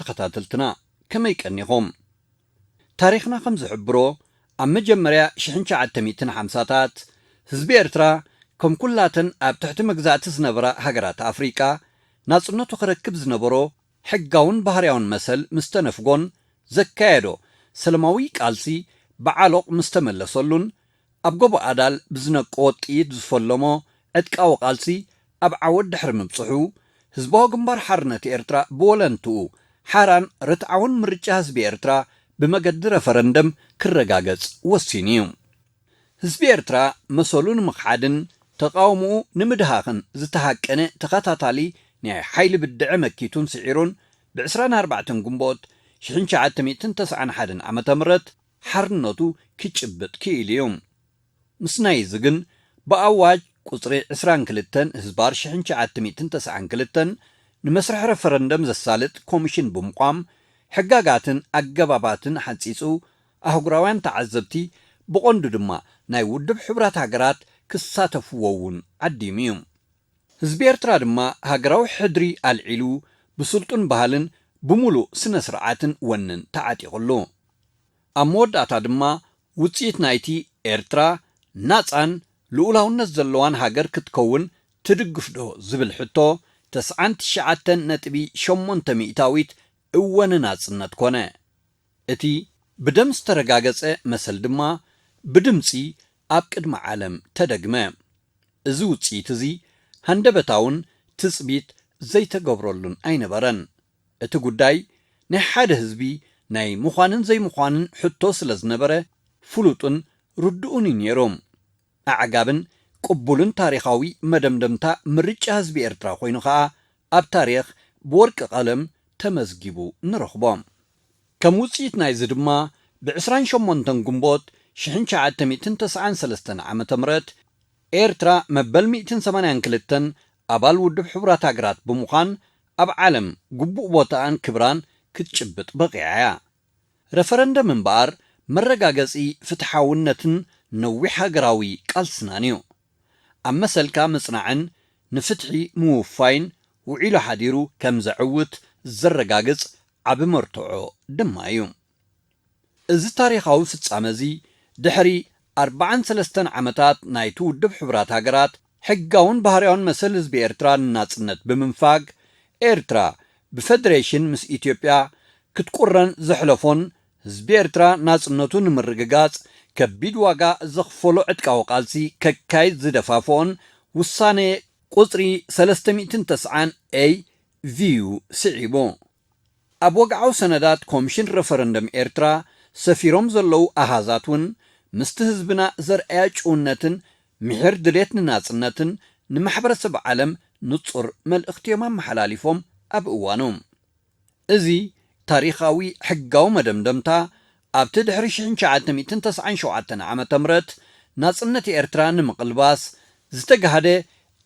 ተኸታተልትና፣ ከመይ ቀኒኹም? ታሪኽና ከም ዝሕብሮ፣ ኣብ መጀመርያ ሽሕን ትሽዓተ ሚእትን ሓምሳታት ህዝቢ ኤርትራ ከም ኩላተን ኣብ ትሕቲ መግዛእቲ ዝነበራ ሃገራት ኣፍሪቃ ናጽነቱ ክረክብ ዝነበሮ ሕጋውን ባህርያውን መሰል ምስ ተነፍጎን ዘካየዶ ሰለማዊ ቃልሲ ብዓሎቕ ምስ ተመለሰሉን ኣብ ጎቦ ኣዳል ብዝነቅዎ ጥይት ዝፈለሞ ዕጥቃዊ ቃልሲ ኣብ ዓወት ድሕሪ ምብጽሑ፣ ህዝባዊ ግንባር ሓርነት ኤርትራ ብወለንትኡ ሓራን ርትዓውን ምርጫ ህዝቢ ኤርትራ ብመገዲ ረፈረንደም ክረጋገጽ ወሲኑ እዩ። ህዝቢ ኤርትራ መሰሉ ንምኽሓድን ተቓውሞኡ ንምድሃኽን ዝተሃቀነ ተኸታታሊ ናይ ሓይሊ ብድዐ መኪቱን ስዒሩን፣ ብ ዕስራን ኣርባዕተን ግንቦት ሽሕን ትሽዓተ ሚእትን ተስዓን ሓደን ዓመተ ምህረት ሓርነቱ ክጭብጥ ክኢሉ እዩ። ምስ ናይ እዚ ግን፣ ብኣዋጅ ቁጽሪ ዕስራን ክልተን ህዝባር ሽሕን ትሽዓተ ሚእትን ተስዓን ክልተን ንመስርሕ ረፈረንደም ዘሳልጥ ኮሚሽን ብምቋም፣ ሕጋጋትን ኣገባባትን ሓጺጹ፣ ኣህጉራውያን ተዓዘብቲ፣ ብቐንዱ ድማ ናይ ውድብ ሕቡራት ሃገራት ክሳተፍዎ እውን ዓዲሙ እዩ። ህዝቢ ኤርትራ ድማ ሃገራዊ ሕድሪ ኣልዒሉ፣ ብስልጡን ባህልን ብምሉእ ስነ ስርዓትን ወንን ተዓጢቑሉ። ኣብ መወዳእታ ድማ ውጽኢት ናይቲ ኤርትራ ናጻን ልኡላውነት ዘለዋን ሃገር ክትከውን ትድግፍ ዶ ዝብል ሕቶ ተስዓን ትሽዓተን ነጥቢ ሸሞንተ ሚእታዊት እወ ንናጽነት ኮነ። እቲ ብደም ዝተረጋገጸ መሰል ድማ ብድምጺ ኣብ ቅድሚ ዓለም ተደግመ። እዚ ውጽኢት እዚ ሃንደበታውን ትጽቢት ዘይተገብረሉን ኣይነበረን። እቲ ጉዳይ ናይ ሓደ ህዝቢ ናይ ምዃንን ዘይምዃንን ሕቶ ስለ ዝነበረ፣ ፍሉጥን ርዱእን እዩ ነይሩ። ኣዕጋብን ቅቡልን ታሪኻዊ መደምደምታ ምርጫ ህዝቢ ኤርትራ ኮይኑ ኸኣ፣ ኣብ ታሪኽ ብወርቂ ቀለም ተመዝጊቡ ንረኽቦ። ከም ውጽኢት ናይዚ ድማ፣ ብ ዕስራን ሸሞንተን ግንቦት ሽሕን ትሽዓተ ሚእትን ተስዓን ሰለስተን ዓመተ ምህረት፣ ኤርትራ መበል ሚእትን ሰማንያን ክልተን ኣባል ውድብ ሕቡራት ሃገራት ብምዃን፣ ኣብ ዓለም ግቡእ ቦታኣን ክብራን ክትጭብጥ በቒዓ እያ። ረፈረንደም እምበኣር፣ መረጋገጺ ፍትሓውነትን ነዊሕ ሃገራዊ ቃልስናን እዩ። ኣብ መሰልካ ምጽናዕን ንፍትሒ ምውፋይን ውዒሉ ሓዲሩ ከም ዘዕውት ዘረጋግጽ ዓቢ መርትዖ ድማ እዩ። እዚ ታሪኻዊ ፍጻመ እዚ፣ ድሕሪ ኣርብዓን ሰለስተን ዓመታት ናይቲ ውድብ ሕቡራት ሃገራት ሕጋውን ባህርያውን መሰል ህዝቢ ኤርትራ ንናጽነት ብምንፋግ፣ ኤርትራ ብፈደሬሽን ምስ ኢትዮጵያ ክትቁረን ዘሕለፎን፣ ህዝቢ ኤርትራ ናጽነቱ ንምርግጋጽ ከቢድ ዋጋ ዘኽፈሎ ዕጥቃዊ ቃልሲ ከካይድ ዝደፋፍኦን ውሳነ ቁጽሪ ሰለስተ ሚእትን ተስዓን ኤ ቪ ዩ ስዒቡ። ኣብ ወግዓዊ ሰነዳት ኮሚሽን ረፈረንደም ኤርትራ ሰፊሮም ዘለዉ ኣሃዛት እውን፣ ምስቲ ህዝብና ዘርኣያ ጭውነትን ምሒር ድሌት ንናጽነትን ንማሕበረሰብ ዓለም ንጹር መልእኽቲ እዮም ኣመሓላሊፎም ኣብ እዋኑ። እዚ ታሪኻዊ ሕጋዊ መደምደምታ፣ ኣብቲ ድሕሪ ሽሕን ትሽዓተ ሚእትን ተስዓን ሸውዓተን ዓመተ ምህረት ናጽነት ኤርትራ ንምቕልባስ ዝተጋህደ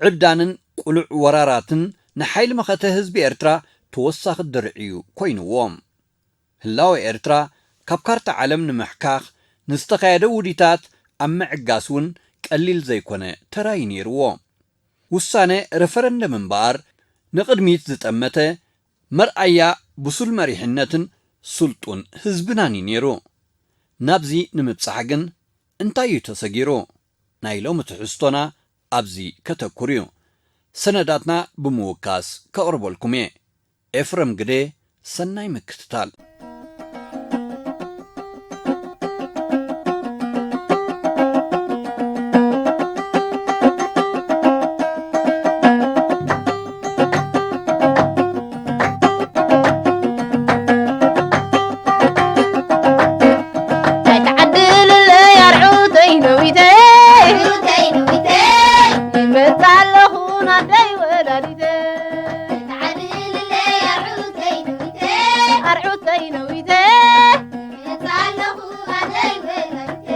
ዕብዳንን ቅሉዕ ወራራትን፣ ንሓይሊ መኸተ ህዝቢ ኤርትራ ተወሳኺ ድርዒ እዩ ኮይንዎ። ህላወ ኤርትራ ካብ ካርታ ዓለም ንምሕካኽ ንዝተኻየደ ውዲታት ኣብ ምዕጋስ እውን ቀሊል ዘይኮነ ተራ እዩ ነይርዎ። ውሳነ ረፈረንደም እምበኣር፣ ንቕድሚት ዝጠመተ መርኣያ ብሱል መሪሕነትን ስልጡን ህዝብናን እዩ ነይሩ። ናብዚ ንምብጻሕ ግን እንታይ እዩ ተሰጊሩ? ናይ ሎሚ ትሕዝቶና ኣብዚ ከተኩር እዩ። ሰነዳትና ብምውካስ ከቕርበልኩም እየ። ኤፍረም ግደ፣ ሰናይ ምክትታል። ኣይትዓድልለይ ኣርዑተይ ነዊተ፣ ኣርዑተይ ነዊተ፣ ይመጽእ ኣለኹ ናደይ ወላዲተ። ኣይትዓድልለይ ኣርዑተይ ነዊተ፣ ኣርዑተይ ነዊተ፣ ይመጽእ ኣለኹ ናደይ ወላዲተ።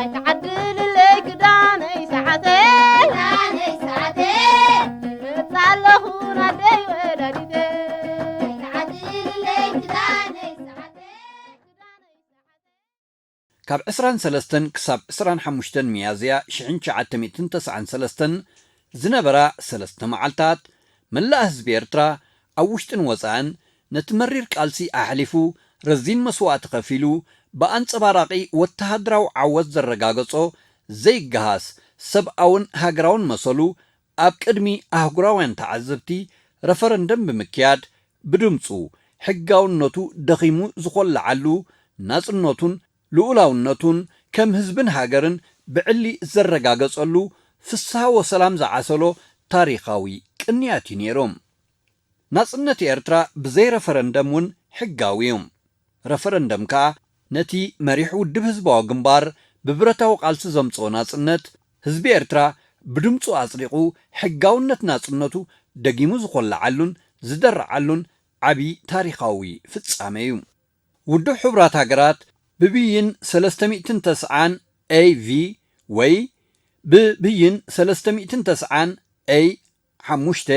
ኣይትዓድልለይ ክዳነይ ሰዓተይ፣ ክዳነይ ሰዓተይ፣ ይመጽእ ኣለኹ ናደይ ወላዲተ። ኣይትዓድልለይ ክዳነይ ሰዓተይ፣ ክዳነይ ሰዓተይ። ካብ ዕስራን ሰለስተን ክሳብ ዕስራን ሓሙሽተን ሚያዝያ ሽሕን ትሽዓተ ሚእትን ተስዓን ሰለስተን ዝነበራ ሰለስተ መዓልታት፣ መላእ ህዝቢ ኤርትራ ኣብ ውሽጥን ወጻእን ነቲ መሪር ቃልሲ ኣሕሊፉ፣ ረዚን መስዋእቲ ከፊሉ፣ ብኣንጸባራቒ ወተሃደራዊ ዓወት ዘረጋገጾ ዘይገሃስ ሰብኣውን ሃገራውን መሰሉ ኣብ ቅድሚ ኣህጉራውያን ተዓዘብቲ ረፈረንደም ብምክያድ፣ ብድምጹ ሕጋውነቱ ደኺሙ ዝኾለዓሉ፣ ናጽነቱን ልኡላውነቱን ከም ህዝብን ሃገርን ብዕሊ ዘረጋገጸሉ፣ ፍስሃ ወሰላም ዝዓሰሎ ታሪኻዊ ቅንያት እዩ ነይሩ። ናጽነት ኤርትራ ብዘይ ረፈረንደም እውን ሕጋዊ እዩ። ረፈረንደም ከኣ ነቲ መሪሕ ውድብ ህዝባዊ ግንባር ብብረታዊ ቃልሲ ዘምጽኦ ናጽነት፣ ህዝቢ ኤርትራ ብድምጹ ኣጽዲቑ፣ ሕጋውነት ናጽነቱ ደጊሙ ዝኾለዓሉን ዝደርዓሉን ዓቢ ታሪኻዊ ፍጻመ እዩ። ውድብ ሕቡራት ሃገራት ብብይን ሰለስተ ሚእትን ተስዓን ኤ ቪ ወይ ብብይን ሰለስተ ሚእትን ተስዓን ኤ ሓሙሽተ፣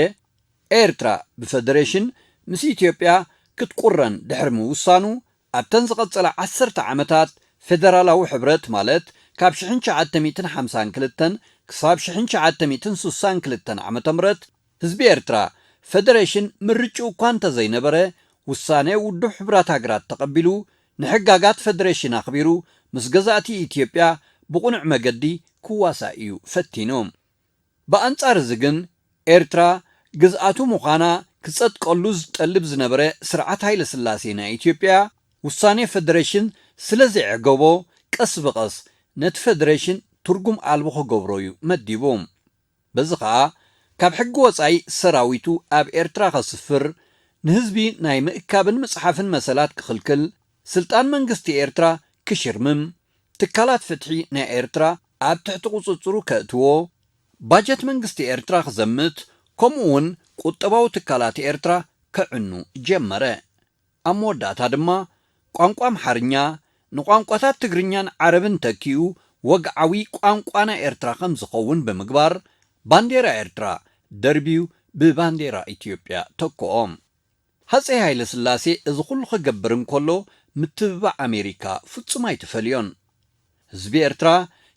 ኤርትራ ብፈደሬሽን ምስ ኢትዮጵያ ክትቁረን ድሕሪ ምውሳኑ፣ ኣብተን ዝቐጸላ ዓሰርተ ዓመታት ፌደራላዊ ሕብረት፣ ማለት ካብ ሽሕን ትሽዓተ ሚእትን ሓምሳን ክልተን ክሳብ ሽሕን ትሽዓተ ሚእትን ስሳን ክልተን ዓመተ ምህረት፣ ህዝቢ ኤርትራ ፈደሬሽን ምርጭኡ እኳ እንተዘይነበረ፣ ውሳኔ ውድብ ሕቡራት ሃገራት ተቐቢሉ፣ ንሕጋጋት ፈደሬሽን ኣኽቢሩ፣ ምስ ገዛእቲ ኢትዮጵያ ብቕኑዕ መገዲ ክዋሳእ እዩ ፈቲኑ። ብኣንጻር እዚ ግን፣ ኤርትራ ግዝኣቱ ምዃና ክጸድቀሉ ዝጠልብ ዝነበረ ስርዓት ሃይለ ስላሴ ናይ ኢትዮጵያ፣ ውሳኔ ፈደሬሽን ስለ ዘየዕገቦ፣ ቀስ ብቐስ ነቲ ፈደሬሽን ትርጉም ኣልቦ ክገብሮ እዩ መዲቡ። በዚ ኸኣ፣ ካብ ሕጊ ወጻኢ ሰራዊቱ ኣብ ኤርትራ ከስፍር፣ ንህዝቢ ናይ ምእካብን ምጽሓፍን መሰላት ክኽልክል፣ ስልጣን መንግስቲ ኤርትራ ክሽርምም፣ ትካላት ፍትሒ ናይ ኤርትራ ኣብ ትሕቲ ቁጽጽሩ ከእትዎ፣ ባጀት መንግስቲ ኤርትራ ክዘምት፣ ከምኡ እውን ቁጠባዊ ትካላት ኤርትራ ከዕኑ ጀመረ። ኣብ መወዳእታ ድማ፣ ቋንቋ ኣምሓርኛ ንቋንቋታት ትግርኛን ዓረብን ተኪኡ፣ ወግዓዊ ቋንቋ ናይ ኤርትራ ከም ዝኸውን ብምግባር፣ ባንዴራ ኤርትራ ደርብዩ ብባንዴራ ኢትዮጵያ ተክኦ። ሃጸይ ሃይለ ስላሴ እዚ ኩሉ ክገብር እንከሎ፣ ምትብባዕ ኣሜሪካ ፍጹም ኣይተፈልዮን። ህዝቢ ኤርትራ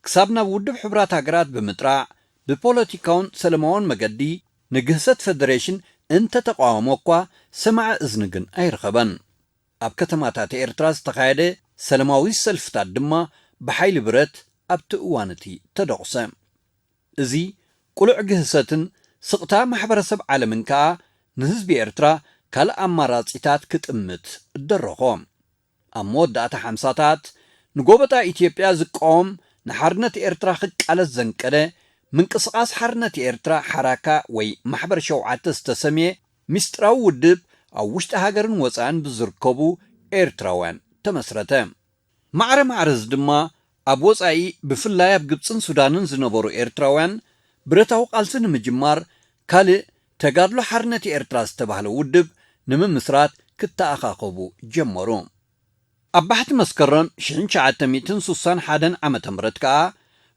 ክሳብ ናብ ውድብ ሕቡራት ሃገራት ብምጥራዕ፣ ብፖለቲካውን ሰለማውን መገዲ ንግህሰት ፈደሬሽን እንተተቃወሞ እኳ፣ ሰማዒ እዝኒ ግን ኣይረኸበን። ኣብ ከተማታት ኤርትራ ዝተኻየደ ሰለማዊ ሰልፍታት ድማ ብሓይሊ ብረት ኣብቲ እዋን እቲ ተደቑሰ። እዚ ቅሉዕ ግህሰትን ስቕታ ማሕበረሰብ ዓለምን ከኣ፣ ንህዝቢ ኤርትራ ካልእ ኣማራጺታት ክጥምት ደረኾ። ኣብ መወዳእታ ሓምሳታት፣ ንጎበጣ ኢትዮጵያ ዝቃወም፣ ንሓርነት ኤርትራ ክቃለስ ዘንቀደ፣ ምንቅስቓስ ሓርነት ኤርትራ፣ ሓራካ፣ ወይ ማሕበር ሸውዓተ ዝተሰምየ ምስጢራዊ ውድብ፣ ኣብ ውሽጢ ሃገርን ወጻእን ብዝርከቡ ኤርትራውያን ተመስረተ። ማዕረ ማዕረ እዚ ድማ፣ ኣብ ወጻኢ፣ ብፍላይ ኣብ ግብጽን ሱዳንን ዝነበሩ ኤርትራውያን፣ ብረታዊ ቃልሲ ንምጅማር፣ ካልእ ተጋድሎ ሓርነት ኤርትራ ዝተባህለ ውድብ ንምምስራት ክተኣኻኸቡ ጀመሩ። ኣብ ባሕቲ መስከረም ሽሕን ትሽዓተ ሚእትን ስሳን ሓደን ዓመተ ምህረት ከኣ፣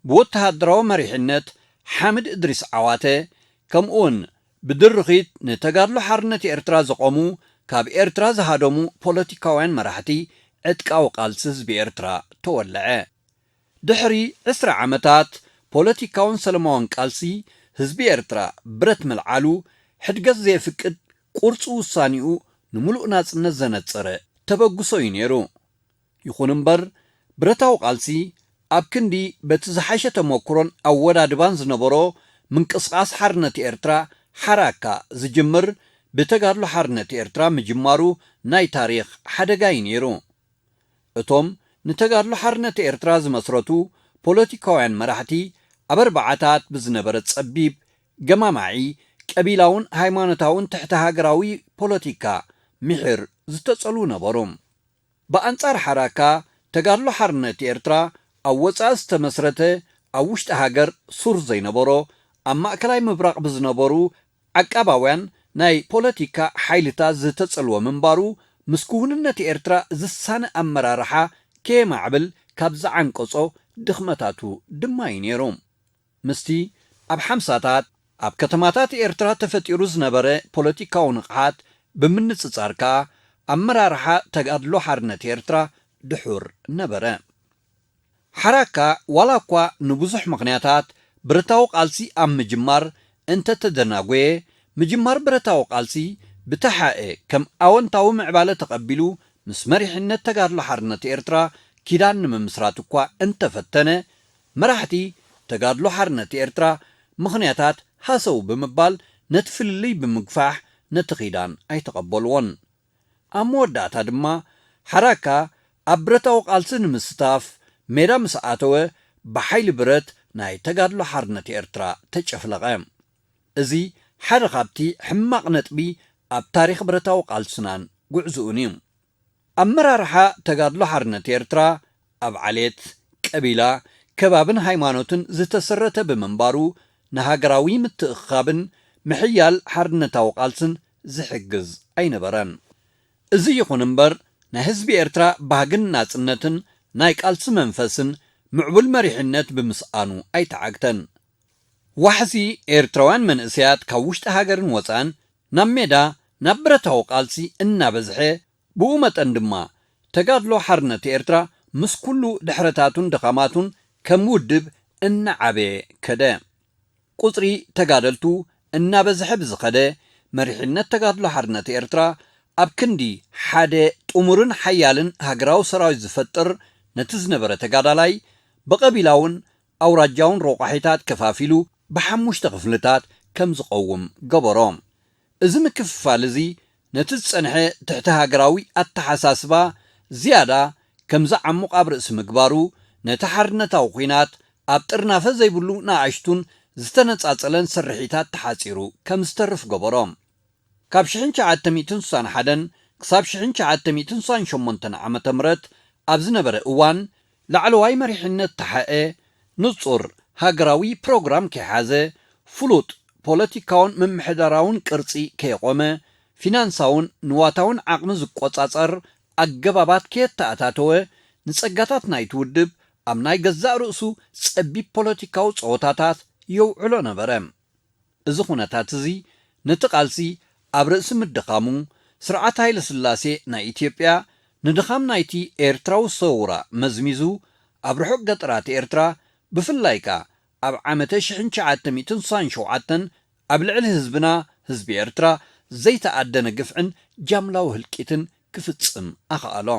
ብወተሃደራዊ መሪሕነት ሓምድ እድሪስ ዓዋተ፣ ከምኡውን ብድርኺት ንተጋድሎ ሓርነት ኤርትራ ዘቖሙ፣ ካብ ኤርትራ ዝሃደሙ ፖለቲካውያን መራሕቲ፣ ዕጥቃዊ ቃልሲ ህዝቢ ኤርትራ ተወለዐ። ድሕሪ ዕስራ ዓመታት ፖለቲካውን ሰለማውን ቃልሲ፣ ህዝቢ ኤርትራ ብረት ምልዓሉ፣ ሕድገት ዘየፍቅድ ቁርጺ ውሳኔኡ፣ ንምሉእ ናጽነት ዘነጸረ ተበግሶ እዩ ነይሩ። ይኹን እምበር፣ ብረታዊ ቃልሲ፣ ኣብ ክንዲ በቲ ዝሓሸ ተመክሮን ኣወዳድባን ዝነበሮ ምንቅስቓስ ሓርነት ኤርትራ፣ ሓራካ፣ ዝጅምር፣ ብተጋድሎ ሓርነት ኤርትራ ምጅማሩ ናይ ታሪኽ ሓደጋ እዩ ነይሩ። እቶም ንተጋድሎ ሓርነት ኤርትራ ዝመስረቱ ፖለቲካውያን መራሕቲ፣ ኣብ ኣርባዓታት ብዝነበረ ጸቢብ፣ ገማማዒ፣ ቀቢላውን ሃይማኖታውን ትሕቲ ሃገራዊ ፖለቲካ ምሒር ዝተጸልዉ ነበሩ። ብኣንጻር ሓራካ፣ ተጋድሎ ሓርነት ኤርትራ ኣብ ወጻኢ ዝተመስረተ፣ ኣብ ውሽጢ ሃገር ሱር ዘይነበሮ፣ ኣብ ማእከላይ ምብራቕ ብዝነበሩ ዓቃባውያን ናይ ፖለቲካ ሓይልታት ዝተጸልወ ምንባሩ፣ ምስ ክውንነት ኤርትራ ዝሳነ ኣመራርሓ ከየማዕብል ካብ ዝዓንቀጾ ድኽመታቱ ድማ እዩ ነይሩ። ምስቲ ኣብ ሓምሳታት ኣብ ከተማታት ኤርትራ ተፈጢሩ ዝነበረ ፖለቲካዊ ንቕሓት ብምንጽጻር ከኣ፣ ኣመራርሓ ተጋድሎ ሓርነት ኤርትራ ድሑር ነበረ። ሓራካ፣ ዋላ እኳ ንብዙሕ ምኽንያታት ብረታዊ ቃልሲ ኣብ ምጅማር እንተተደናጎየ፣ ምጅማር ብረታዊ ቃልሲ ብተሓኤ ከም ኣወንታዊ ምዕባለ ተቐቢሉ ምስ መሪሕነት ተጋድሎ ሓርነት ኤርትራ ኪዳን ንምምስራት እኳ እንተፈተነ፣ መራሕቲ ተጋድሎ ሓርነት ኤርትራ ምኽንያታት ሃሰው ብምባል ነቲ ፍልልይ ብምግፋሕ ነቲ ኪዳን ኣይተቐበልዎን። ኣብ መወዳእታ ድማ ሓራካ ኣብ ብረታዊ ቃልሲ ንምስታፍ ሜዳ ምስ ኣተወ ብሓይሊ ብረት ናይ ተጋድሎ ሓርነት ኤርትራ ተጨፍለቐ። እዚ ሓደ ካብቲ ሕማቕ ነጥቢ ኣብ ታሪኽ ብረታዊ ቃልስናን ጉዕዝኡን እዩ። ኣመራርሓ ተጋድሎ ሓርነት ኤርትራ ኣብ ዓሌት፣ ቀቢላ፣ ከባብን ሃይማኖትን ዝተሰረተ ብምንባሩ ንሃገራዊ ምትእኽኻብን ምሕያል ሓርነታዊ ቃልስን ዝሕግዝ ኣይነበረን። እዚ ይኹን እምበር ናይ ህዝቢ ኤርትራ ባህግን ናጽነትን ናይ ቃልሲ መንፈስን ምዕቡል መሪሕነት ብምስኣኑ ኣይተዓግተን። ዋሕዚ ኤርትራውያን መንእሰያት ካብ ውሽጢ ሃገርን ወጻእን ናብ ሜዳ ናብ ብረታዊ ቃልሲ እናበዝሐ፣ ብኡ መጠን ድማ ተጋድሎ ሓርነት ኤርትራ ምስ ኩሉ ድሕረታቱን ድኻማቱን ከም ውድብ እናዓበየ ከደ። ቁጽሪ ተጋደልቱ እናበዝሐ ብዝኸደ፣ መሪሕነት ተጋድሎ ሓርነት ኤርትራ ኣብ ክንዲ ሓደ ጥሙርን ሓያልን ሃገራዊ ሰራዊት ዝፈጥር ነቲ ዝነበረ ተጋዳላይ ብቐቢላውን ኣውራጃውን ረቋሒታት ከፋፊሉ ብሓሙሽተ ክፍልታት ከም ዝቐውም ገበሮ። እዚ ምክፍፋል እዚ ነቲ ዝጸንሐ ትሕቲ ሃገራዊ ኣተሓሳስባ ዝያዳ ከም ዝዓሙቕ ኣብ ርእሲ ምግባሩ፣ ነቲ ሓርነታዊ ኲናት ኣብ ጥርናፈ ዘይብሉ ንኣሽቱን ዝተነጻጸለን ስርሒታት ተሓጺሩ ከም ዝተርፍ ገበሮ። ካብ ሽሕን ትሽዓተ ሚእትን ስሳን ሓደን ክሳብ ሽሕን ትሽዓተ ሚእትን ስሳን ሸሞንተን ዓመተ ምህረት ኣብ ዝነበረ እዋን፣ ላዕለዋይ መሪሕነት ተሓኤ ንጹር ሃገራዊ ፕሮግራም ከይሓዘ፣ ፍሉጥ ፖለቲካውን ምምሕዳራውን ቅርጺ ከየቖመ፣ ፊናንሳውን ንዋታውን ዓቕሚ ዝቆጻጸር ኣገባባት ከየተኣታተወ፣ ንጸጋታት ናይቲ ውድብ ኣብ ናይ ገዛእ ርእሱ ጸቢብ ፖለቲካዊ ጸወታታት የውዕሎ ነበረ። እዚ ኩነታት እዚ ነቲ ቃልሲ ኣብ ርእሲ ምድኻሙ፣ ስርዓት ሃይለ ስላሴ ናይ ኢትዮጵያ ንድኻም ናይቲ ኤርትራዊ ሰውራ መዝሚዙ፣ ኣብ ርሑቕ ገጠራት ኤርትራ፣ ብፍላይ ከኣ ኣብ ዓመተ ሽሕን ትሽዓተ ሚእትን ስሳን ሸውዓተን ኣብ ልዕሊ ህዝብና፣ ህዝቢ ኤርትራ፣ ዘይተኣደነ ግፍዕን ጃምላዊ ህልቂትን ክፍጽም ኣኽኣሎ።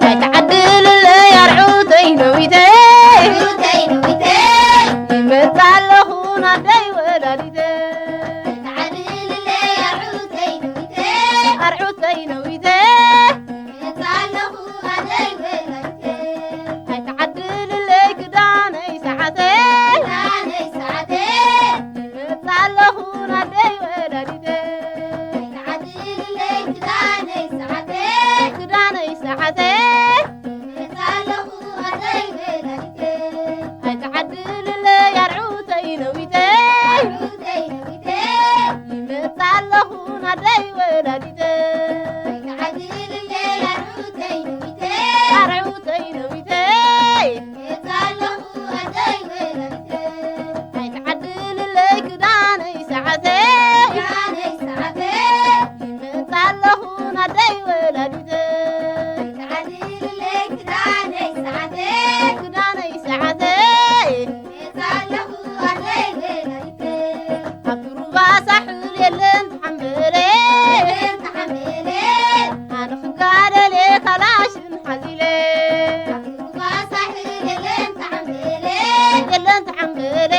ኣይትዓድልለይ ኣርዑተይ ነዊተይ፣ ኣርዑተይ ነዊተይ፣ ይመጽእ ኣለኹ ናደይ ወላዲተይ። ኣይትዓድልለይ ኣርዑተይ ነዊተይ፣ ኣርዑተይ ነዊተይ፣ ይመጽእ ኣለኹ ናደይ ወላዲተይ። ኣይትዓድልለይ ክዳነይ ሰዓተይ፣ ክዳነይ ሰዓተይ፣ ይመጽእ ኣለኹ ናደይ ወላዲተይ። ኣይትዓድልለይ ክዳነይ ሰዓተይ፣ ክዳነይ ሰዓተይ፣ ይመጽእ ኣለኹ ናደይ ወላዲተይ። ኣይትዓድልለይ ኣርዑተይ ነዊተይ፣ ኣርዑተይ ነዊተይ፣ ይመጽእ ኣለኹ ናደይ ወላዲተይ። ኣይትዓድልለይ ኣርዑተይ ነዊተይ፣ ኣርዑተይ ነዊተይ፣ ይመጽእ ኣለኹ ናደይ ወላዲተይ። ኣይትዓድልለይ ክዳነይ ሰዓተይ፣ ክዳነይ ሰዓተይ፣ ይመጽእ ኣለኹ ናደይ ወላዲተይ። ኣይትዓድልለይ ክዳነይ ሰዓተይ፣ ክዳነይ ሰዓተይ፣ ይመጽእ ኣለኹ ናደይ ወላዲተይ። ኣብቲ ሩባ ሳሕል የለን ተሓምበለ፣ የለን ተሓምበለ፣ ኣነ ክጋደል እየ ካላሽን ሓዚለ። ኣብቲ ሩባ ሳሕል የለን ተሓምበለ፣ የለን ተሓምበለ፣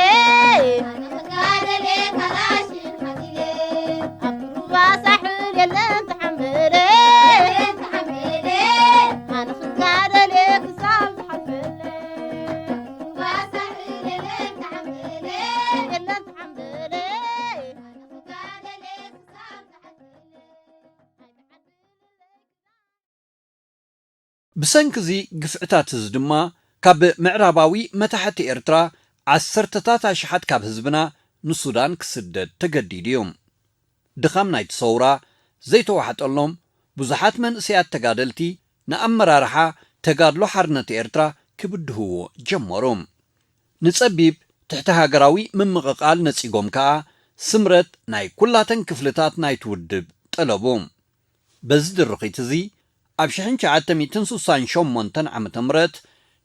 ኣነ ክጋደል እየ ካላሽን ሓዚለ። ኣብቲ ሩባ ሳሕል የለን ተሓምበለ፣ የለን ተሓምበለ፣ ኣነ ክጋደል እየ ክሳብ ዝሓልፈለይ። ኣብቲ ሩባ ሳሕል የለን ተሓምበለ፣ የለን ተሓምበለ፣ ኣነ ክጋደል እየ ክሳብ ዝሓልፈለይ። ብሰንኪ እዚ ግፍዕታት እዚ ድማ፣ ካብ ምዕራባዊ መታሕቲ ኤርትራ ዓሰርተታት ኣሽሓት ካብ ህዝብና ንሱዳን ክስደድ ተገዲዱ እዩ። ድኻም ናይቲ ሰውራ ዘይተዋሕጠሎም ብዙሓት መንእሰያት ተጋደልቲ ንኣመራርሓ ተጋድሎ ሓርነት ኤርትራ ክብድህዎ ጀመሩ። ንጸቢብ ትሕቲ ሃገራዊ ምምቕቓል ነጺጎም ከኣ ስምረት ናይ ኩላተን ክፍልታት ናይቲ ውድብ ጠለቡ። በዚ ድርኺት እዚ ኣብ ሽሕን ትሽዓተ ሚእትን ስሳን ሸሞንተን ዓመተ ምህረት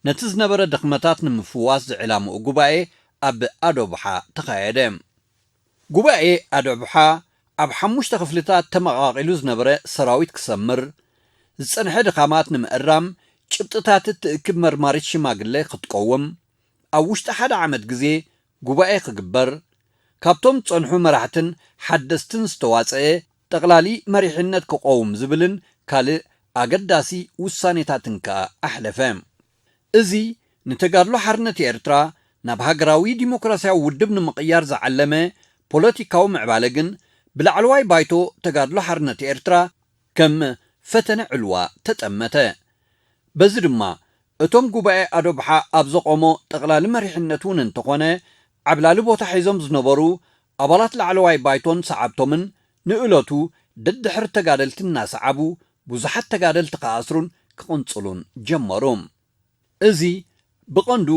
ነቲ ዝነበረ ድኽመታት ንምፍዋስ ዝዕላምኡ ጉባኤ ኣብ ኣዶብሓ ተኻየደ። ጉባኤ ኣዶብሓ ኣብ ሓሙሽተ ክፍልታት ተመቓቒሉ ዝነበረ ሰራዊት ክሰምር፣ ዝጸንሐ ድኻማት ንምእራም ጭብጥታት እትእክብ መርማሪት ሽማግለ ክትቀውም፣ ኣብ ውሽጢ ሓደ ዓመት ግዜ ጉባኤ ክግበር፣ ካብቶም ዝጸንሑ መራሕትን ሓደስትን ዝተዋጸአ ጠቕላሊ መሪሕነት ክቐውም ዝብልን ካልእ ኣገዳሲ ውሳኔታትን ከኣ ኣሕለፈ። እዚ ንተጋድሎ ሓርነት ኤርትራ ናብ ሃገራዊ ዲሞክራስያዊ ውድብ ንምቕያር ዝዓለመ ፖለቲካዊ ምዕባለ ግን ብላዕለዋይ ባይቶ ተጋድሎ ሓርነት ኤርትራ ከም ፈተነ ዕልዋ ተጠመተ። በዚ ድማ እቶም ጉባኤ ኣዶብሓ ኣብ ዘቖሞ ጠቕላሊ መሪሕነት እውን እንተኾነ ዓብላሊ ቦታ ሒዞም ዝነበሩ ኣባላት ላዕለዋይ ባይቶን ሰዓብቶምን ንእለቱ ደድሕሪ ተጋደልቲ እናሰዓቡ ብዙሓት ተጋደልቲ ክኣስሩን ክቕንጽሉን ጀመሩ። እዚ ብቐንዱ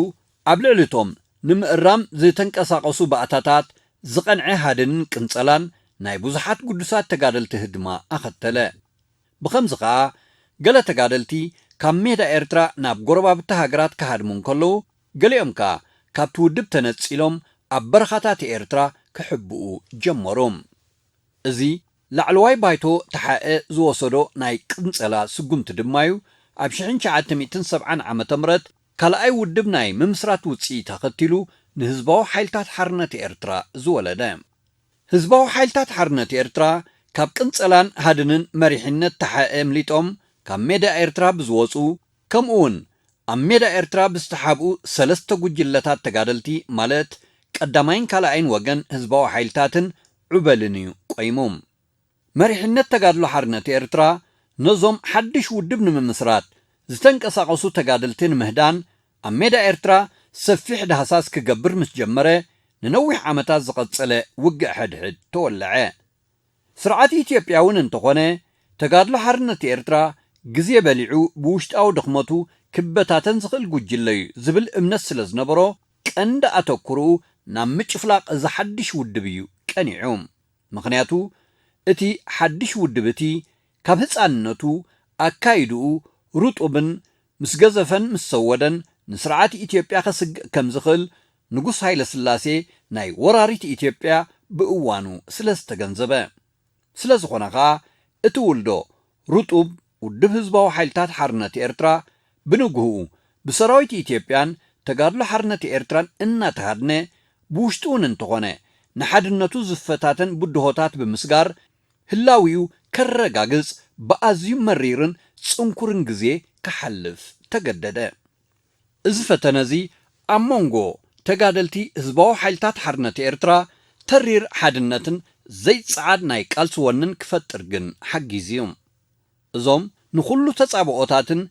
ኣብ ልዕሊ እቶም ንምእራም ዝተንቀሳቐሱ ባእታታት ዝቐንዐ ሃደንን ቅንጸላን ናይ ብዙሓት ግዱሳት ተጋደልቲ ህድማ ኣኸተለ። ብኸምዚ ኸኣ ገለ ተጋደልቲ ካብ ሜዳ ኤርትራ ናብ ጎረባብቲ ሃገራት ክሃድሙ እንከለዉ፣ ገሊኦም ከኣ ካብቲ ውድብ ተነጺሎም ኣብ በረኻታት ኤርትራ ክሕብኡ ጀመሩ። እዚ ላዕለዋይ ባይቶ ተሓኤ ዝወሰዶ ናይ ቅንጸላ ስጉምቲ ድማዩ ኣብ ሽሕን ትሽዓተ ሚእትን ሰብዓን ዓመተ ምህረት ካልኣይ ውድብ ናይ ምምስራት ውጽኢት ኣኸቲሉ ንህዝባዊ ሓይልታት ሓርነት ኤርትራ ዝወለደ። ህዝባዊ ሓይልታት ሓርነት ኤርትራ ካብ ቅንጸላን ሃድንን መሪሕነት ተሓኤ ኣምሊጦም ካብ ሜዳ ኤርትራ ብዝወጹ፣ ከምኡውን ኣብ ሜዳ ኤርትራ ብዝተሓብኡ ሰለስተ ጉጅለታት ተጋደልቲ ማለት ቀዳማይን ካልኣይን ወገን ህዝባዊ ሓይልታትን ዑበልን እዩ ቆይሙ። መሪሕነት ተጋድሎ ሓርነት ኤርትራ ነዞም ሓድሽ ውድብ ንምምስራት ዝተንቀሳቐሱ ተጋደልቲ ንምህዳን ኣብ ሜዳ ኤርትራ ሰፊሕ ዳህሳስ ክገብር ምስ ጀመረ ንነዊሕ ዓመታት ዝቐጸለ ውግእ ሕድሕድ ተወለዐ። ስርዓት ኢትዮጵያ እውን እንተኾነ ተጋድሎ ሓርነት ኤርትራ ግዜ በሊዑ ብውሽጣዊ ድኽመቱ ክበታተን ዝኽእል ጉጅለ እዩ ዝብል እምነት ስለ ዝነበሮ ቀንዲ ኣተኩርኡ ናብ ምጭፍላቕ እዚ ሓድሽ ውድብ እዩ ቀኒዑ። ምኽንያቱ እቲ ሓድሽ ውድብ እቲ ካብ ህፃንነቱ ኣካይድኡ ርጡብን ምስ ገዘፈን ምስ ሰወደን ንስርዓት ኢትዮጵያ ከስግእ ከም ዝኽእል ንጉስ ሃይለ ስላሴ ናይ ወራሪት ኢትዮጵያ ብእዋኑ ስለ ዝተገንዘበ። ስለ ዝኾነ ኸኣ እቲ ውልዶ ርጡብ ውድብ ህዝባዊ ሓይልታት ሓርነት ኤርትራ ብንግህኡ ብሰራዊት ኢትዮጵያን ተጋድሎ ሓርነት ኤርትራን እናተሃድነ ብውሽጡ እውን እንተኾነ ንሓድነቱ ዝፈታተን ብድሆታት ብምስጋር ህላዊኡ ከረጋግጽ ብኣዝዩ መሪርን ጽንኩርን ግዜ ክሓልፍ ተገደደ። እዚ ፈተነ እዚ ኣብ መንጎ ተጋደልቲ ህዝባዊ ሓይልታት ሓርነት ኤርትራ ተሪር ሓድነትን ዘይጸዓድ ናይ ቃልሲ ወንን ክፈጥር ግን ሓጊዙ እዩ። እዞም ንኹሉ ተጻብኦታትን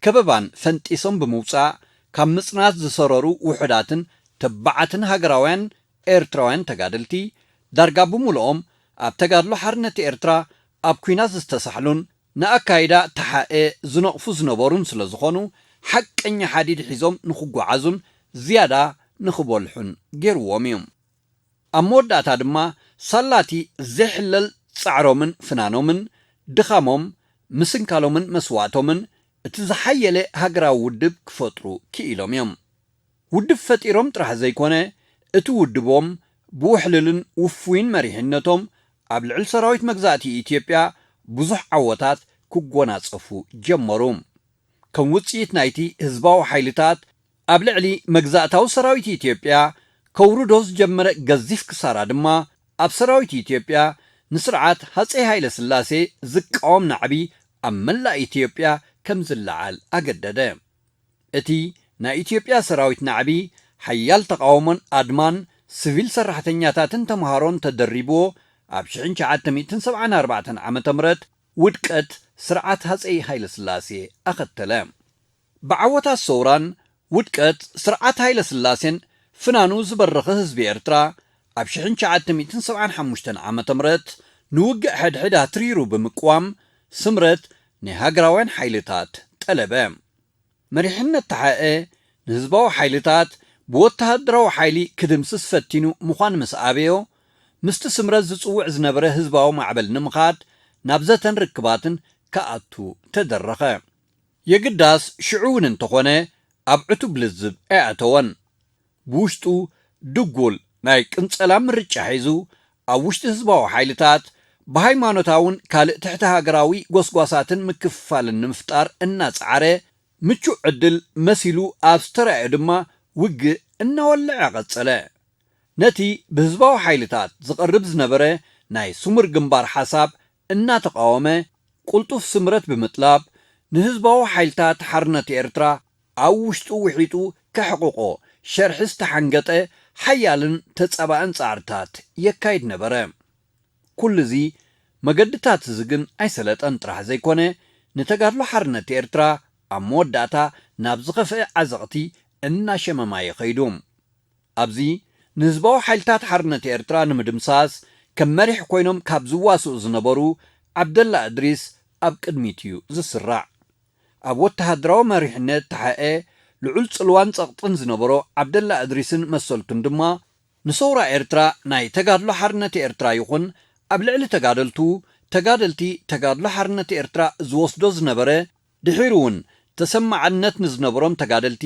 ከበባን ፈንጢሶም ብምውጻእ ካብ ምጽናት ዝሰረሩ ውሑዳትን ተባዓትን ሃገራውያን ኤርትራውያን ተጋደልቲ ዳርጋ ብምሉኦም ኣብ ተጋድሎ ሓርነት ኤርትራ ኣብ ኲናት ዝተሳሕሉን ንኣካይዳ ተሓኤ ዝነቕፉ ዝነበሩን ስለ ዝኾኑ ሓቀኛ ሓዲድ ሒዞም ንኽጓዓዙን ዝያዳ ንኽበልሑን ገይርዎም እዩ። ኣብ መወዳእታ ድማ ሳላቲ ዘይሕለል ጻዕሮምን ፍናኖምን ድኻሞም ምስንካሎምን መስዋእቶምን እቲ ዝሓየለ ሃገራዊ ውድብ ክፈጥሩ ክኢሎም እዮም። ውድብ ፈጢሮም ጥራሕ ዘይኮነ እቲ ውድቦም ብውሕልልን ውፉይን መሪሕነቶም ኣብ ልዕሊ ሰራዊት መግዛእቲ ኢትዮጵያ ብዙሕ ዓወታት ክጎናጸፉ ጀመሩ። ከም ውጽኢት ናይቲ ህዝባዊ ሓይልታት ኣብ ልዕሊ መግዛእታዊ ሰራዊት ኢትዮጵያ ከውርዶ ዝጀመረ ገዚፍ ክሳራ ድማ ኣብ ሰራዊት ኢትዮጵያ ንስርዓት ሃጸይ ሃይለ ስላሴ ዝቃወም ናዕቢ ኣብ መላእ ኢትዮጵያ ከም ዝለዓል ኣገደደ። እቲ ናይ ኢትዮጵያ ሰራዊት ናዕቢ ሓያል ተቓውሞን ኣድማን ስቪል ሰራሕተኛታትን ተምሃሮን ተደሪብዎ ኣብ ሽሕን ትሽዓተ ሚእትን ሰብዓን ኣርባዕተን ዓመተ ምህረት ውድቀት ስርዓት ሃጸይ ሃይለ ስላሴ ኣኸተለ። ብዓወታት ሰውራን ውድቀት ስርዓት ሃይለ ስላሴን ፍናኑ ዝበረኸ ህዝቢ ኤርትራ ኣብ ሽሕን ትሽዓተ ሚእትን ሰብዓን ሓሙሽተን ዓመተ ምህረት ንውግእ ሕድሕድ ኣትሪሩ ብምቅዋም ስምረት ናይ ሃገራውያን ሓይልታት ጠለበ። መሪሕነት ተሓኤ ንህዝባዊ ሓይልታት ብወተሃደራዊ ሓይሊ ክድምስስ ፈቲኑ ምዃን ምስ ኣበዮ ምስቲ ስምረት ዝጽውዕ ዝነበረ ህዝባዊ ማዕበል ንምኻድ ናብ ዘተን ርክባትን ክኣቱ ተደረኸ። የግዳስ ሽዑ እውን እንተኾነ ኣብ ዕቱብ ልዝብ ኣይኣተወን። ብውሽጡ ድጉል ናይ ቅንጸላ ምርጫ ሒዙ ኣብ ውሽጢ ህዝባዊ ሓይልታት ብሃይማኖታውን ካልእ ትሕቲ ሃገራዊ ጎስጓሳትን ምክፍፋልን ንምፍጣር እናጸዓረ ምቹእ ዕድል መሲሉ ኣብ ዝተራእዮ ድማ ውግእ እናወለዐ ቀጸለ። ነቲ ብህዝባዊ ሓይልታት ዝቐርብ ዝነበረ ናይ ስሙር ግንባር ሓሳብ እናተቓወመ ቅልጡፍ ስምረት ብምጥላብ ንህዝባዊ ሓይልታት ሓርነት ኤርትራ ኣብ ውሽጡ ውሒጡ ከሕቕቖ ሸርሒ ዝተሓንገጠ ሓያልን ተጻባእን ጻዕርታት የካይድ ነበረ። ኩሉ እዚ መገድታት እዚ ግን ኣይሰለጠን ጥራሕ ዘይኮነ ንተጋድሎ ሓርነት ኤርትራ ኣብ መወዳእታ ናብ ዝኸፍአ ዓዘቕቲ እናሸመማየ ኸይዱ። ኣብዚ ንህዝባዊ ሓይልታት ሓርነት ኤርትራ ንምድምሳስ ከም መሪሕ ኮይኖም ካብ ዝዋስኡ ዝነበሩ ዓብደላ እድሪስ ኣብ ቅድሚት እዩ ዝስራዕ። ኣብ ወተሃደራዊ መሪሕነት ተሓኤ ልዑል ጽልዋን ጸቕጥን ዝነበሮ ዓብደላ እድሪስን መሰልቱን ድማ ንሰውራ ኤርትራ ናይ ተጋድሎ ሓርነት ኤርትራ ይኹን ኣብ ልዕሊ ተጋደልቱ ተጋደልቲ ተጋድሎ ሓርነት ኤርትራ ዝወስዶ ዝነበረ ድሒሩ እውን ተሰማዕነት ንዝነበሮም ተጋደልቲ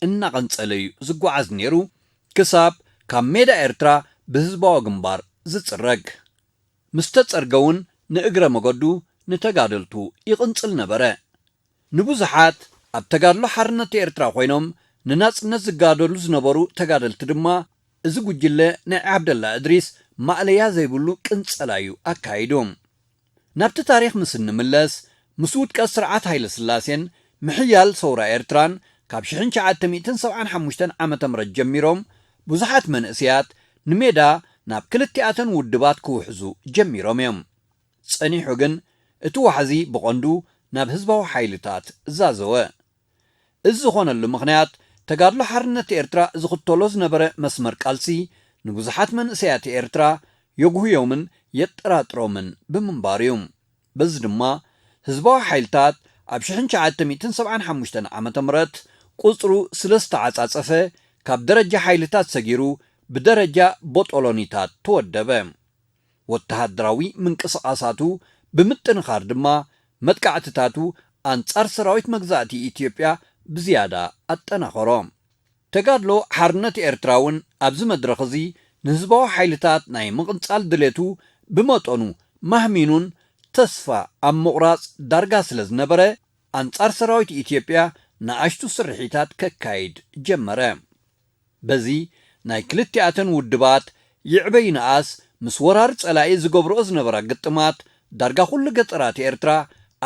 እናቐንጸለ እዩ ዝጓዓዝ ነይሩ። ክሳብ ካብ ሜዳ ኤርትራ ብህዝባዊ ግንባር ዝጽረግ ምስ ተጸርገ እውን ንእግረ መገዱ ንተጋደልቱ ይቕንጽል ነበረ። ንብዙሓት ኣብ ተጋድሎ ሓርነት ኤርትራ ኮይኖም ንናጽነት ዝጋደሉ ዝነበሩ ተጋደልቲ ድማ እዚ ጉጅለ ናይ ዓብደላ እድሪስ ማእለያ ዘይብሉ ቅንጸላ እዩ ኣካይዱ። ናብቲ ታሪኽ ምስ እንምለስ ምስ ውድቀት ስርዓት ሃይለ ስላሴን ምሕያል ሰውራ ኤርትራን ካብ ሽሕን ትሽዓተ ሚእትን ሰብዓን ሓሙሽተን ዓመተ ምህረት ጀሚሮም ብዙሓት መንእሰያት ንሜዳ ናብ ክልቲኣተን ውድባት ክውሕዙ ጀሚሮም እዮም። ጸኒሑ ግን እቲ ዋሕዚ ብቐንዱ ናብ ህዝባዊ ሓይልታት ዛዘወ። እዚ ዝኾነሉ ምኽንያት ተጋድሎ ሓርነት ኤርትራ ዝኽተሎ ዝነበረ መስመር ቃልሲ ንብዙሓት መንእሰያት ኤርትራ የጉህዮምን የጠራጥሮምን ብምንባሩ እዩ። በዚ ድማ ህዝባዊ ሓይልታት ኣብ ሽሕን ትሽዓተ ሚእትን ሰብዓን ሓሙሽተን ዓመተ ምህረት ቁጽሩ ስለ ዝተዓጻጸፈ ካብ ደረጃ ሓይልታት ሰጊሩ ብደረጃ ቦጦሎኒታት ተወደበ። ወተሃደራዊ ምንቅስቓሳቱ ብምጥንኻር ድማ መጥቃዕትታቱ ኣንጻር ሰራዊት መግዛእቲ ኢትዮጵያ ብዝያዳ ኣጠናኸሮ። ተጋድሎ ሓርነት ኤርትራ እውን ኣብዚ መድረኽ እዚ ንህዝባዊ ሓይልታት ናይ ምቕንጻል ድሌቱ ብመጠኑ ማህሚኑን ተስፋ ኣብ ምቑራጽ ዳርጋ ስለ ዝነበረ ኣንጻር ሰራዊት ኢትዮጵያ ንኣሽቱ ስርሒታት ከካይድ ጀመረ። በዚ ናይ ክልቲኣተን ውድባት ይዕበ ይንኣስ ምስ ወራሪ ጸላኢ ዝገብርኦ ዝነበራ ግጥማት ዳርጋ ኩሉ ገጠራት ኤርትራ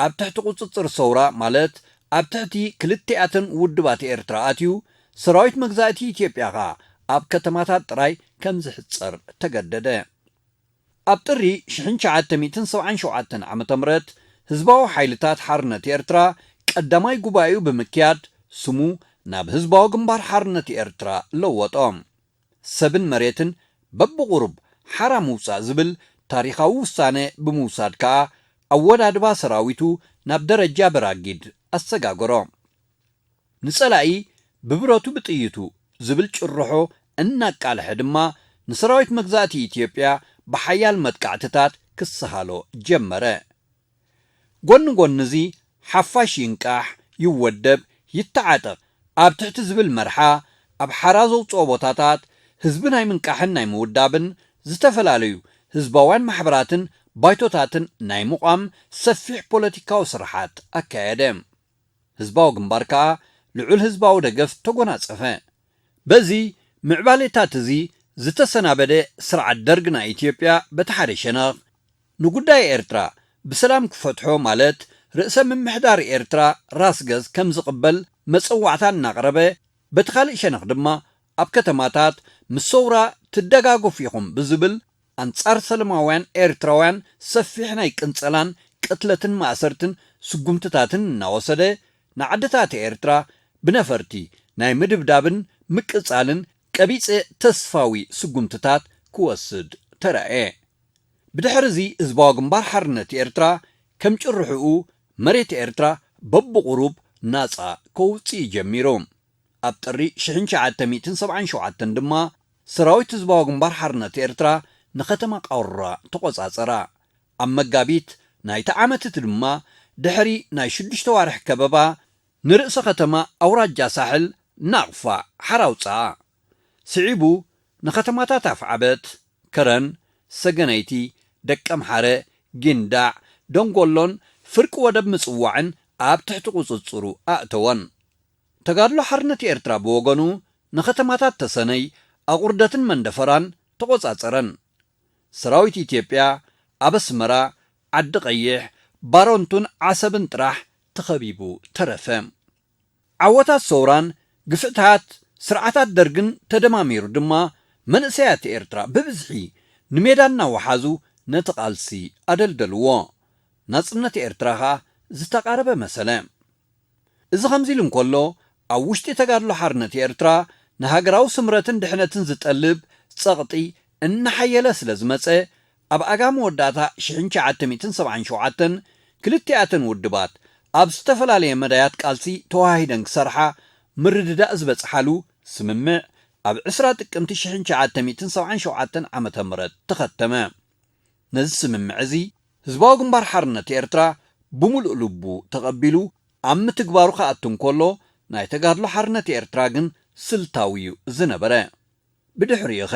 ኣብ ትሕቲ ቁጽጽር ሰውራ ማለት ኣብ ትሕቲ ክልቲኣተን ውድባት ኤርትራ ኣትዩ ሰራዊት መግዛእቲ ኢትዮጵያ ኸኣ ኣብ ከተማታት ጥራይ ከም ዝሕጸር ተገደደ። ኣብ ጥሪ ሽሕን ትሽዓተ ሚእትን ሰብዓን ሸውዓተን ዓመተ ምህረት ህዝባዊ ሓይልታት ሓርነት ኤርትራ ቀዳማይ ጉባኤኡ ብምክያድ ስሙ ናብ ህዝባዊ ግንባር ሓርነት ኤርትራ ለወጦ። ሰብን መሬትን በብቑሩብ ሓራ ምውጻእ ዝብል ታሪኻዊ ውሳነ ብምውሳድ ከኣ ኣወዳድባ ሰራዊቱ ናብ ደረጃ በራጊድ ኣሰጋገሮ። ንጸላኢ ብብረቱ ብጥይቱ ዝብል ጭርሖ እናቃልሐ ድማ ንሰራዊት መግዛእቲ ኢትዮጵያ ብሓያል መጥቃዕትታት ክሰሃሎ ጀመረ። ጎኒ ጎኒ እዚ ሓፋሽ ይንቃሕ፣ ይወደብ፣ ይተዓጠቕ ኣብ ትሕቲ ዝብል መርሓ ኣብ ሓራ ዘውጽኦ ቦታታት ህዝቢ ናይ ምንቃሕን ናይ ምውዳብን ዝተፈላለዩ ህዝባውያን ማሕበራትን ባይቶታትን ናይ ምቋም ሰፊሕ ፖለቲካዊ ስርሓት ኣካየደ። ህዝባዊ ግንባር ከኣ ልዑል ህዝባዊ ደገፍ ተጎናጸፈ። በዚ ምዕባሌታት እዚ ዝተሰናበደ ስርዓት ደርግ ናይ ኢትዮጵያ በቲ ሓደ ሸነኽ ንጉዳይ ኤርትራ ብሰላም ክፈትሖ ማለት ርእሰ ምምሕዳር ኤርትራ ራስ ገዝ ከም ዝቕበል መጸዋዕታ እናቕረበ በቲ ካልእ ሸነኽ ድማ ኣብ ከተማታት ምስ ሰውራ ትደጋገፉ ኢኹም ብዝብል ኣንጻር ሰለማውያን ኤርትራውያን ሰፊሕ ናይ ቅንጸላን ቅትለትን ማእሰርትን ስጉምትታትን እናወሰደ ንዓድታት ኤርትራ ብነፈርቲ ናይ ምድብዳብን ምቅጻልን ቀቢጸ ተስፋዊ ስጉምትታት ክወስድ ተራእየ። ብድሕሪ እዚ ህዝባዊ ግንባር ሓርነት ኤርትራ ከም ጭርሕኡ መሬት ኤርትራ በብቑሩብ ናጻ ከውጽእ ጀሚሩ። ኣብ ጥሪ ሽሕን ትሽዓተ ሚእትን ሰብዓን ሸውዓተን ድማ ሰራዊት ህዝባዊ ግንባር ሓርነት ኤርትራ ንከተማ ቃውራ ተቖጻጸራ። ኣብ መጋቢት ናይቲ ዓመት እቲ ድማ ድሕሪ ናይ ሽዱሽተ ዋርሕ ከበባ ንርእሰ ከተማ ኣውራጃ ሳሕል ናቕፋ ሓራ ኣውጽኣ። ስዒቡ ንከተማታት ኣፍዓበት፣ ከረን፣ ሰገነይቲ፣ ደቀምሓረ፣ ጊንዳዕ፣ ደንጎሎን ፍርቂ ወደብ ምጽዋዕን ኣብ ትሕቲ ቁጽጽሩ ኣእተወን። ተጋድሎ ሓርነት ኤርትራ ብወገኑ ንከተማታት ተሰነይ፣ ኣቑርደትን መንደፈራን ተቖጻጸረን። ሰራዊት ኢትዮጵያ ኣብ ኣስመራ፣ ዓዲ ቀይሕ፣ ባረንቱን ዓሰብን ጥራሕ ተኸቢቡ ተረፈ። ዓወታት ሰውራን ግፍዕታት ስርዓታት ደርግን ተደማሚሩ ድማ መንእሰያት ኤርትራ ብብዝሒ ንሜዳ እናወሓዙ ነቲ ቃልሲ ኣደልደልዎ። ናጽነት ኤርትራ ኸኣ ዝተቓረበ መሰለ። እዚ ከምዚ ኢሉ እንከሎ፣ ኣብ ውሽጢ ተጋድሎ ሓርነት ኤርትራ ንሃገራዊ ስምረትን ድሕነትን ዝጠልብ ጸቕጢ እናሓየለ ስለ ዝመጸ፣ ኣብ ኣጋ መወዳእታ ሽሕን ትሽዓተ ሚእትን ሰብዓን ሸውዓተን ክልቲኣተን ውድባት ኣብ ዝተፈላለየ መዳያት ቃልሲ ተዋሃሂደን ክሰርሓ ምርድዳእ ዝበጽሓሉ ስምምዕ ኣብ ዕስራ ጥቅምቲ ሽሕን ትሽዓተ ሚእትን ሰብዓን ሸውዓተን ዓመተ ምህረት ተኸተመ። ነዚ ስምምዕ እዚ ህዝባዊ ግንባር ሓርነት ኤርትራ ብምሉእ ልቡ ተቐቢሉ ኣብ ምትግባሩ ክኣቱ እንከሎ፣ ናይ ተጋድሎ ሓርነት ኤርትራ ግን ስልታዊ እዩ ዝነበረ። ብድሕሪኡኸ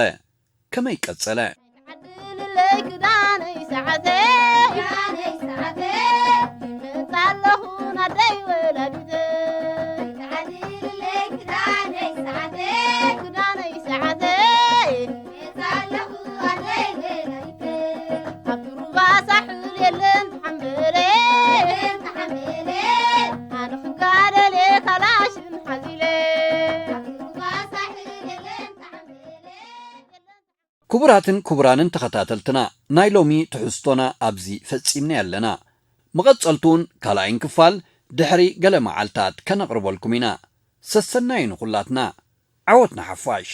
ከመይ ቀጸለ? ዓድልለይ ክዳነይ ሰዓተይ፣ ክዳነይ ሰዓተይ፣ መጻ ኣለኹ ናደይ ወላዲተይ። ዓድልለይ ክዳነይ ሰዓተይ፣ ክዳነይ ሰዓተይ፣ መጻ ኣለኹ ኣደይ ወላዲተይ። ኣብ ሩባ ሳሕል የለን ተሓምበለ፣ የለን ተሓምበለ። ኣነ ክጋደል እየ ካላሽን ሓዚለ። ኣብ ሩባ ሳሕል የለን ተሓምበለ። ክቡራትን ክቡራንን ተኸታተልትና፣ ናይ ሎሚ ትሕዝቶና ኣብዚ ፈጺምና ኣለና። መቐጸልቱን ካልኣይን ክፋል ድሕሪ ገለ መዓልታት ከነቕርበልኩም ኢና። ሰሰናዩ ንኹላትና። ዓወት ንሓፋሽ።